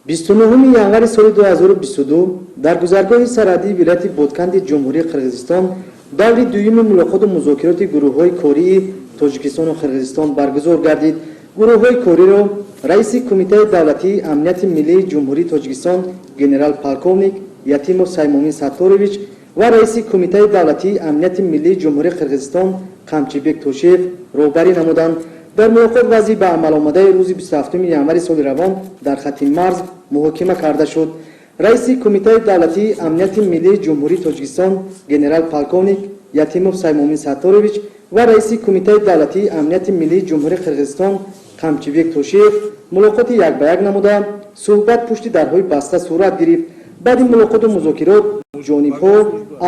29 январи соли 2022 дар гузаргоҳи сарҳадии вилояти Ботканди Ҷумҳурии Қирғизистон даври дуюми мулоқоту музокироти гурӯҳҳои кории Тоҷикистону Қирғизистон баргузор гардид. Гурӯҳҳои кориро раиси Кумитаи давлатии амнияти миллии Ҷумҳурии Тоҷикистон генерал полковник Ятимов Саймумин Сатторович ва раиси Кумитаи давлатии амнияти миллии Ҷумҳурии Қирғизистон Қамчибек Тошиев роҳбарӣ намуданд. Дар мулоқот вазъи ба амал омадаи рӯзи 27 январи соли равон дар хатти марз муҳокима карда шуд. Раиси Кумитаи давлатии амнияти миллии Ҷумҳурии Тоҷикистон генерал полковник Ятимов Саймумин Сатторович ва раиси Кумитаи давлатии амнияти миллии Ҷумҳурии Қирғизистон Қамчибек Тошиев мулоқоти як ба як намуда, суҳбат пушти дарҳои баста сурат гирифт. Баъди мулоқоту музокирот ҷонибҳо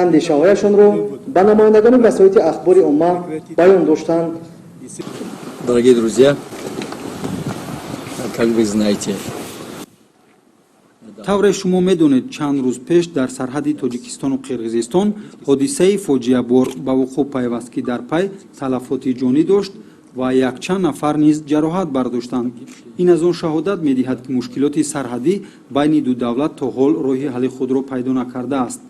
андешаҳояшонро ба намояндагони васоити ахбори омма баён доштанд. Дорогие друзья, как вы знаете, Тавре шумо медонед, чанд рӯз пеш дар сарҳади Тоҷикистону Қирғизистон ҳодисаи фоҷиабор ба вуқӯъ пайваст, ки дар пай талафоти ҷонӣ дошт ва якчанд нафар низ ҷароҳат бардоштанд. Ин аз он шаҳодат медиҳад, ки мушкилоти сарҳадӣ байни ду давлат то ҳол роҳи ҳалли худро пайдо накардааст.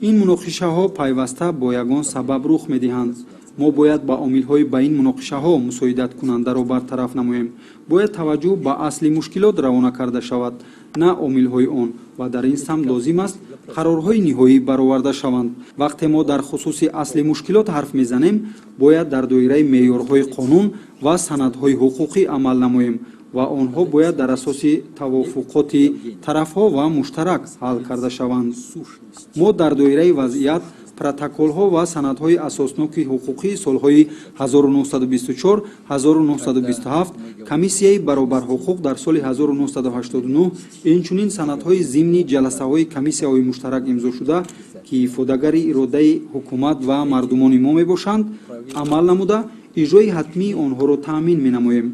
Ин муноқишаҳо пайваста бо ягон сабаб рух медиҳанд. Мо бояд ба омилҳои ба ин муноқишаҳо мусоидаткунандаро бартараф намоем. Бояд таваҷҷӯҳ ба асли мушкилот равона карда шавад, на омилҳои он, ва дар ин самт лозим аст қарорҳои ниҳоӣ бароварда шаванд. Вақте мо дар хусуси асли мушкилот ҳарф мезанем, бояд дар доираи меъёрҳои қонун ва санадҳои ҳуқуқӣ амал намоем ва онҳо бояд дар асоси тавофуқоти тарафҳо ва муштарак ҳал карда шаванд. Мо дар доираи вазъият, протоколҳо ва санадҳои асосноки ҳуқуқии солҳои 1924, 1927, Комиссияи баробарҳуқуқ дар соли 1989, инчунин санадҳои зимни ҷаласаҳои комиссияҳои муштарак имзошуда, ки ифодагари иродаи ҳукумат ва мардумони мо мебошанд, амал намуда, иҷрои ҳатмии онҳоро таъмин менамоем.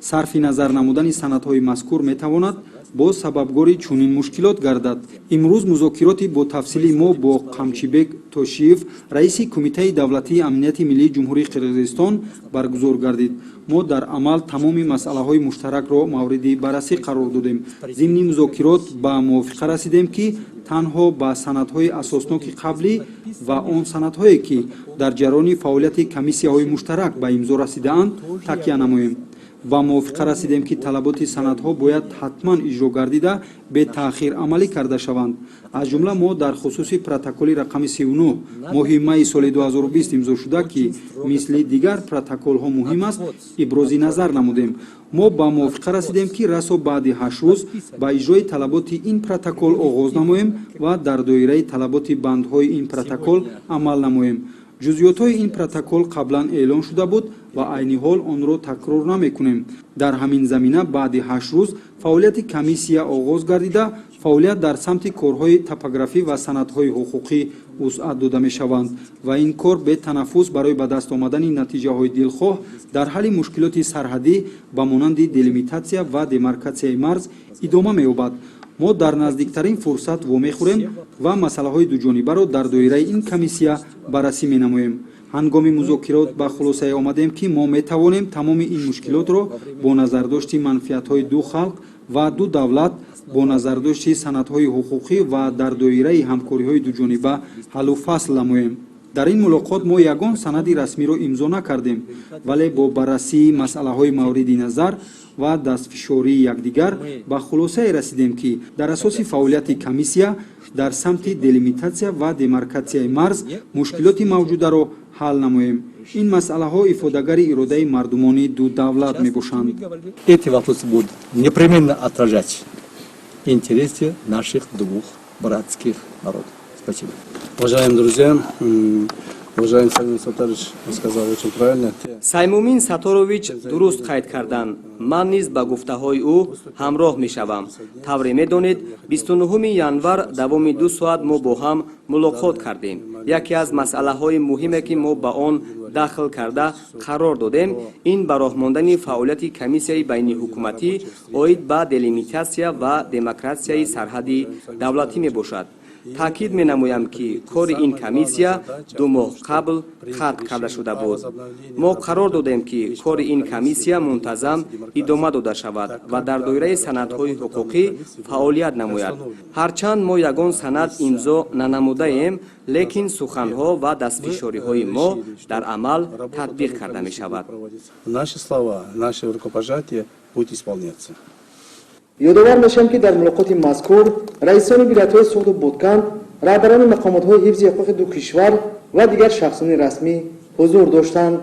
Сарфи назар намудани санадҳои мазкур метавонад боз сабабгори чунин мушкилот гардад. Имрӯз музокироти ботафсили мо бо Қамчибек Тошиев, раиси Кумитаи давлатии амнияти миллии Ҷумҳурии Қирғизистон, баргузор гардид. Мо дар амал тамоми масъалаҳои муштаракро мавриди баррасӣ қарор додем. Зимни музокирот ба мувофиқа расидем, ки танҳо ба санадҳои асосноки қаблӣ ва он санадҳое, ки дар ҷараёни фаъолияти комиссияҳои муштарак ба имзо расидаанд, такя намоем. Ба мувофиқа расидем, ки талаботи санадҳо бояд ҳатман иҷро гардида, бетаъхир амалӣ карда шаванд. Аз ҷумла мо дар хусуси протоколи рақами 39 моҳи майи соли 2020 имзошуда, ки мисли дигар протоколҳо муҳим аст, ибрози назар намудем. Мо ба мувофиқа расидем, ки расо баъди 8 рӯз ба иҷрои талаботи ин протокол оғоз намоем ва дар доираи талаботи бандҳои ин протокол амал намоем. Ҷузъиётҳои ин протокол қаблан эълон шуда буд ва айни ҳол онро такрор намекунем. Дар ҳамин замина баъди 8 рӯз фаъолияти комиссия оғоз гардида, фаъолият дар самти корҳои топографӣ ва санадҳои ҳуқуқӣ вусъат дода мешаванд ва ин кор бетанаффус барои ба даст омадани натиҷаҳои дилхоҳ дар ҳалли мушкилоти сарҳадӣ ба монанди делимитатсия ва демаркатсияи марз идома меёбад. Мо дар наздиктарин фурсат вомехӯрем ва масъалаҳои дуҷонибаро дар доираи ин комиссия баррасӣ менамоем. Ҳангоми музокирот ба хулосае омадем, ки мо метавонем тамоми ин мушкилотро бо назардошти манфиатҳои ду халқ ва ду давлат, бо назардошти санадҳои ҳуқуқӣ ва дар доираи ҳамкориҳои дуҷониба ҳаллу фасл намоем. Дар ин мулоқот мо ягон санади расмиро имзо накардем, вале бо баррасии масъалаҳои мавриди назар ва дастфишории якдигар ба хулосае расидем, ки дар асоси фаъолияти комиссия дар самти делимитатсия ва демаркатсияи марз мушкилоти мавҷударо ҳал намоем. Ин масъалаҳо ифодагари иродаи мардумони ду давлат мебошанд. Эти вопросы будут непременно отражать интересы наших двух братских народов. Спасибо. Уважаемые друзья, уважаемый Саймумин Сатарович сказал очень правильно. Саймумин Саторович дуруст қайд карданд. Ман низ ба гуфтаҳои ӯ ҳамроҳ мешавам. Тавре медонед, 29 январ давоми 2 соат мо бо ҳам мулоқот кардем. Яке аз масъалаҳои муҳиме, ки мо ба он дахл карда қарор додем, ин ба роҳ мондани фаъолияти комиссияи байниҳукуматӣ оид ба делимитатсия ва демаркатсияи сарҳади давлатӣ мебошад. Таъкид менамоям, ки кори ин комиссия 2 моҳ қабл қатъ карда шуда буд. Мо қарор додем, ки кори ин комиссия мунтазам идома дода шавад ва дар доираи санадҳои ҳуқуқӣ фаъолият намояд. Ҳарчанд мо ягон санад имзо нанамудаем, лекин суханҳо ва дастфишориҳои мо дар амал татбиқ карда мешавад. Наши слова, наше рукопожатие будет исполняться. Ёдовар мешавем, ки дар мулоқоти мазкур раисони вилоятҳои Суғду Ботканд, раҳбарони мақомотҳои ҳифзи ҳуқуқи ду кишвар ва дигар шахсони расмӣ ҳузур доштанд.